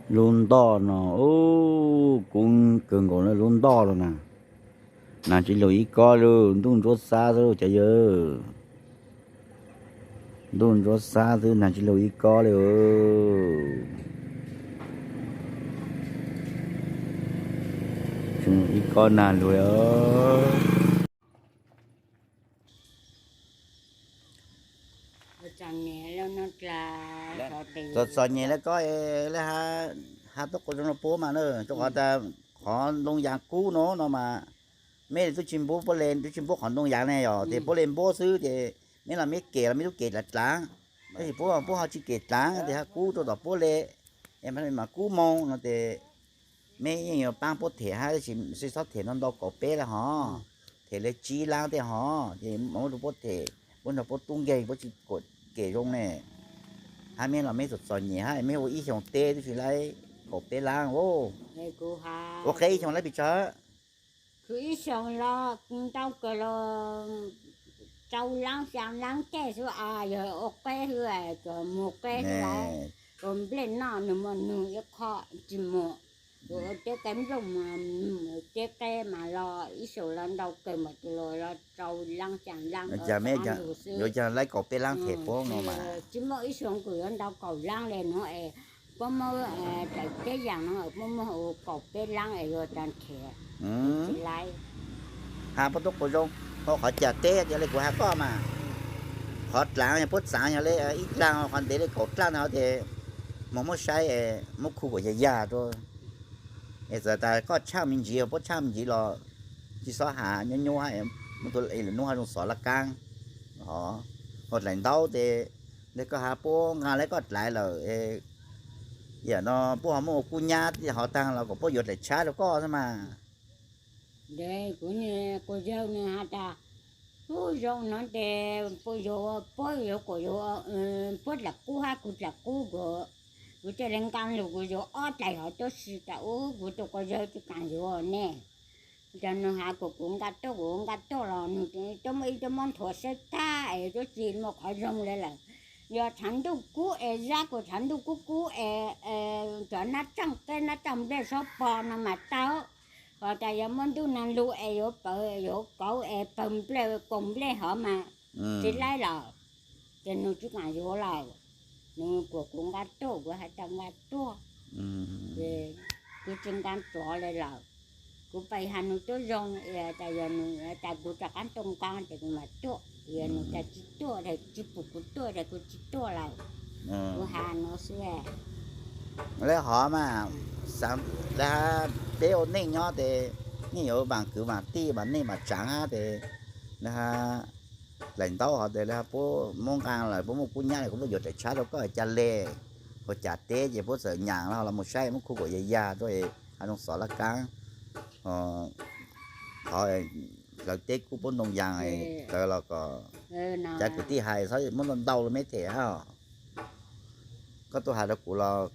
Lub ntoj no, ub, kub kawg nkaus na lub ntoj no na. Nag tsis lug ib kob li, ntuj ntsuab xab xwb cov yawg. Ntuj ntsuab xab xwb, nag tsis lug ib kob li. Ib kob nag lug. Txom txom nyem li koj, ha tuaj quas zoo no puab mas na, rau qhov tas qhov ntoo yas kub no no mas, meb twb tsis npub puab le, twb tsis npub qhov ntoo yas ne, yog tias puab le npub xwb ces meb los meb kem los meb tub kem dlav dlav, tab sis puab, puab ho tsis kem dlav ces ha kub rau tom puab le, es mas kub moo no ces meb yeej yuav paab puab them hab, tab sis txhob them ntau ntau kaum peb lab hov, them le tsib lab tej hov ces muab rau puab them, puab nrog puab tub nkeeg puab tsis kem zoo ne. Hab meb los meb txom txom nyem hab meb ua ib xyoos teb twb tsis laib kaum peb lab. Ua qeb ib xyoos laib pes tsawg? Ib xyoos los ntau kawg los rau lab xya lab tej xwb, yog ua qeb xwb, cov muag qeb xwb, ua nplej noj nws muaj nws ib qho tsis muag. Ua teb qeb nplooj, teb qeb mas los ib xyoos los ntau kawg mas tus los los rau lab xya lab. Yuav cog laib kaum peb lab them puab no mas. Tsis muaj ib xyoos kuj yuav ntau kaum lab le nuav es, puab muab daim teb yas no puab muab ua kaum peb lab es yuav tag them tsis laib. Ha puab tub quas zoo, ua qhov cag teb tias le kuv has koj mas, qhov dlav yog puab txaav yog le ib dlaag, qhov ntev le kaum dlaab ntawd ces moog muab saib, muab khu kuam yag yag rua. Es txawm tas koj tshaaj me ntsis, puab tshaaj me ntsis los tsis xob has, nyuaj nyuaj, muaj tus lwm nub ho zoo xov laj kaab. Ho dlaim ntaub tes le koj has puab nqaa le koj dlaim lawm, yam no puab ho muab ua kub nyab hov taag los kom puab yuav dlaim tshab rua koj xwb mas. Kuv, kuv yawg nws has tas, puab zoo no tes puab yuav, puab yuav kom yuav, puab dlaim qub hab kuv dlaim qub, kuv, kuv thiaj le nqaa lug kuv yuav ob dlaim hov tuab si tas ub kuv tus quas yawg tsis kaam yuav ne. Ces nws has kom kuv nqaa tuaj, kuv nqaa tuaj los nws tuaj muab ib tuab mob nthuav saib tag es tuab tsi muaj qhov zoo le lawm. Yog tshav ntuj kub es zab kuv tshav ntuj kub kub es cov nab tsaaj qeb nab tsaaj nplej xob pog no mas tau. Ho tas yog muaj ntuj nag lug es yuav pawg yuav kauv es pawg nplej kaus nplej hov mas tsis laib lawm. Ces nws tsis kaam yuav lawm. Nws kom kuv nqaa tuaj, kuv has tas nqaa tuaj. Ces kuv tsis nqaa tuaj le lawm. Kuv pais has nws tuab zoo, tas yog nws tas kuv rov qaab tuaj nqaa ces kuv mam tuaj, yog nws tas tsis tuaj, tsis pum kuv tuaj tas kuv tsis tuaj lawm. Kuv has nws xwb. Le hov mas, le hab peb ua neej nyob tes yeej yuav vaam kwv vaam tij vaam neej vaam tsaav hab tes le hab dlaim ntaub hov tes le hab puab muab nqaa lawm puab muab kub nyab lawm kuv muab yuav dlaim tshab rua koj ca le. Ua cas teb ces puab txawm nyaam los los mus saib muab khu kuam yag yag rua, ha zoo xov laj kaab. Qhov hlawv teb kub puab ntoo yaas lawv los kom cov kwv tij hais txhob muab ntau ntau lug meb them hab. Koj tuaj has rua kuv los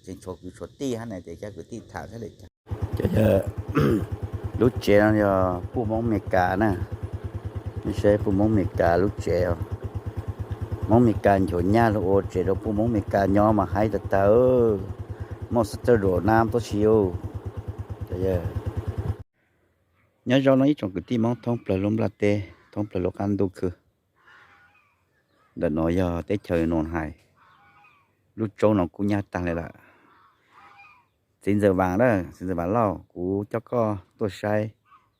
tseem tshuav kwv tshuav tij hab na ces cov kwv tij tham thiaj li cas. Lub tsev no yog puj Moob Amelikas na. Nej saib puj Moob Amelikas lub tsev os. Moob Amelikas nchuav nyaj lug ua tsev rau puj Moob Amelikas nyob mas haib tag tag. Muaj sab tawj duam nab tuab si. Nyob zoo no ib tsoom kwv tij Moob thoob plawg lub nplaj teb, thoob plawg lub qab ntuj khw. Ntawm nuav yog teb chaws Noom Hais, lub roob no kub nyab taag le lawm. Txiv ntxawm Vaam na, txiv ntxawm Vaam Lauj, kuv coj koj tuaj saib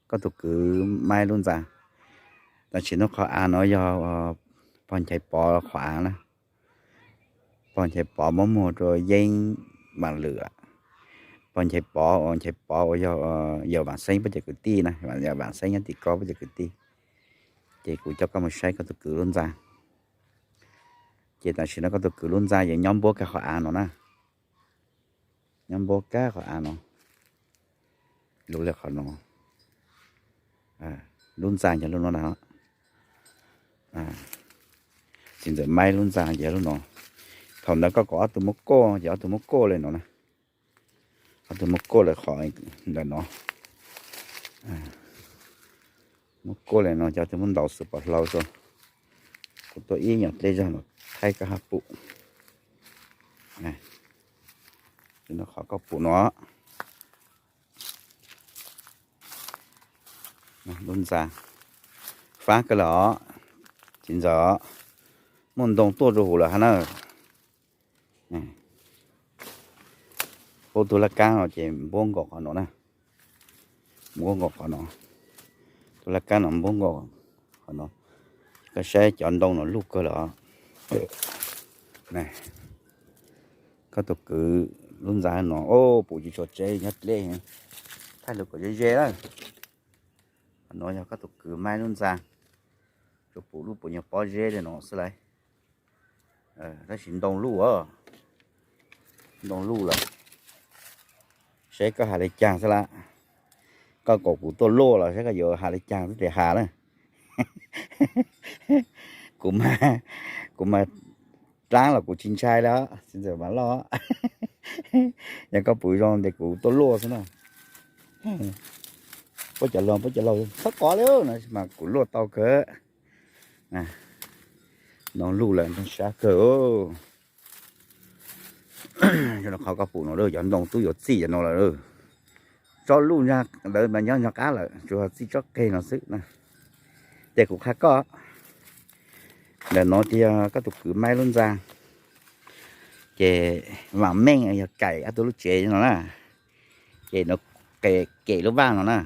koj tug kwv Maib lub ntxa. Tam sim no qhov av no yog pog Nchaiv Pov qhov av na. Pog Nchaiv Pov muab muag rua Yeeb Vaam Lwm. Pog Nchaiv Pov, Nchaiv Pov uas yog yawm Vaam Xeeb puab cov kwv tij na, yawm Vaam Xeeb nyob tim ko puab cov kwv tij. Ces kuv coj koj mus saib koj tug kwv lub ntxa. Ces tam sim no koj tug kwv lub ntxa yog nyob npuab kag qhov av no na. Nyob npuab kag qhov av no. Lub le qhov no. Lub ntxa yog lub no na. Txiv ntxawm Maib lub ntxa ces lub no. Thaum ntawd koj kom ob tug muab kuaj ces ob tug muab kuaj le no na. Ob tug muab kuaj le qhov ntawm no. Muab kuaj le no ces ob tug muab ntaus xwb pov hlau rua. Kuv tuaj ib nyuag dlej zog no thaij koj hab pum. Qhov koj pum no, lub ntxa fab kawg lawm os. Txiv ntxawm, muaj ntoo tuaj rau hauv lawm hab na. Pub tus laj kab no ces npuab nkaus qhov no na. Npuab nkaus qhov no. Tus laj kab no npuab nkaus qhov no. Koj saib cov ntoo no luj kawg lawm. Koj tus kwv lub ntxa no, pum tsis tshua tseb nyob dleb, thaij lug kom ze ze lawm. Qhov no yog koj tus kwv Maib lub ntxa, tsuas pum lub puas nyuag pob zeb li no xwb lauj. Tab sis ntoo luj, ntoo luj lawm. Saib koj has li cas xwb lawm. Koj kom kuv tuaj luaj los saib koj yuav has li cas xwb ces has na. Kuv mas, kuv mas dlaab los kuv tsis ntshai li, txiv ntxawm mas loj. Yog koj pum zoo ces kuv tuaj luaj xwb na. Puab cov laug, puab cov laug txhob kov li no mas kuv luaj tau kawg. Ntoo luj lawm, ntoo sab kawg. Qhov koj pum no cov ntoo tub yuav txij cov no lawm. Tsob luj ntawd mas nyob nyob qab lawm, tsuas txij tsob qeg no xwb na. Ces kuv qha koj, ntawm no ces yog koj tus kwv Maib lub ntxa. Ces Vaam Meej yog Kaim ob tug lub tsev no na. Ces no Kaim lub vaj no na.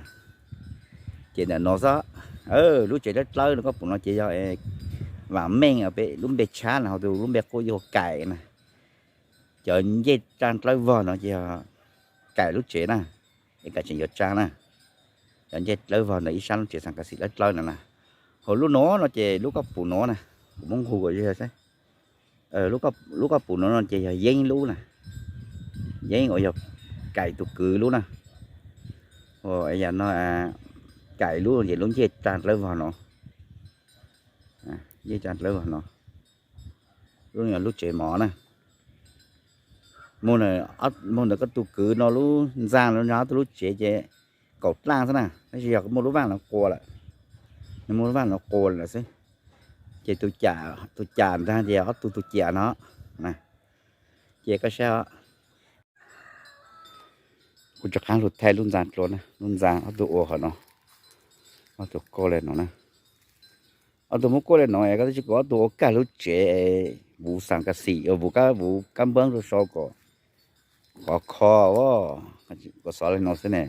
Ces ntawm no xwb, lub tsev dlawb dlawb no koj pum no ces yog Vaam Meej, peb lub npe tshab no, ho tus lub npe qub yog Kaim na. Cov ncej tsaa dlawb vog no ces yog Kaim lub tsev na, es Kaim tseem yuav tsaa na. Cov ncej dlawb vog ntawm ib sab lub tsev xas kas xim dlawb dlawb no na. Ho lub no no ces lub koj pum no na, kuv muab nqug kom yog saib. Lub koj pum no no ces yog Yeeb lub na. Yeeb uas yog Kaim tus kwv lub na. Yam no Kaim lub ces lub ncej tsaa dlawb vog no. Ncej tsaa dlawb vog no. Lub no lub tsev mov na. Muaj ntawm koj tus kwv no lub ntxa no nyob ob tug lub tsev ces kaum dlaaj xwb na, tab sis yog muaj lub vaaj no qua lawm. Nws muaj lub vaaj no qua lawm xwb. Ces tus cas ntag ces ob tug tus ciam no. Ces koj saib, kuv rov qaab lug thaij lub ntxa dlua na, lub ntxa ob tug ua qhov no, ob tug kuaj le no na. Ob tug muab kuaj le no es koj twb tsis, kuv ob tug ua kag lub tsev vuv xas kas xim, vuv kab, vuv kab npab rau sau kom khov kho, kuv xav le no xwb ne.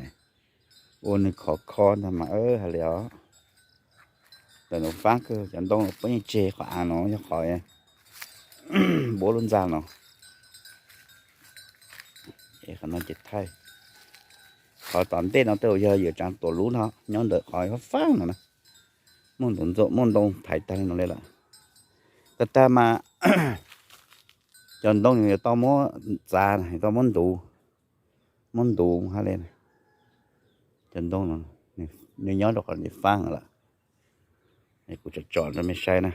Ua nws khov kho ntag mas hais li os. Ntawm no faab kawg, cov ntoo puab yeej tseg, qhov av no yog qhov npuab lub ntxa no. Qhov no ces thaij, qhov tom ntej no tej zaum yog yuav tsaa tuam lub no, nyob ntawm qhov faab no na. Muaj ntoo, muaj ntoo thaiv tag li no li lawm. Tag tag mas cov ntoo yuav tau muab txav, tau muab ntuv, muab ntuv hab li. Cov ntoo no nws nyob rau qhov faab lawm. Kuv tsom tsom rau mej saib na.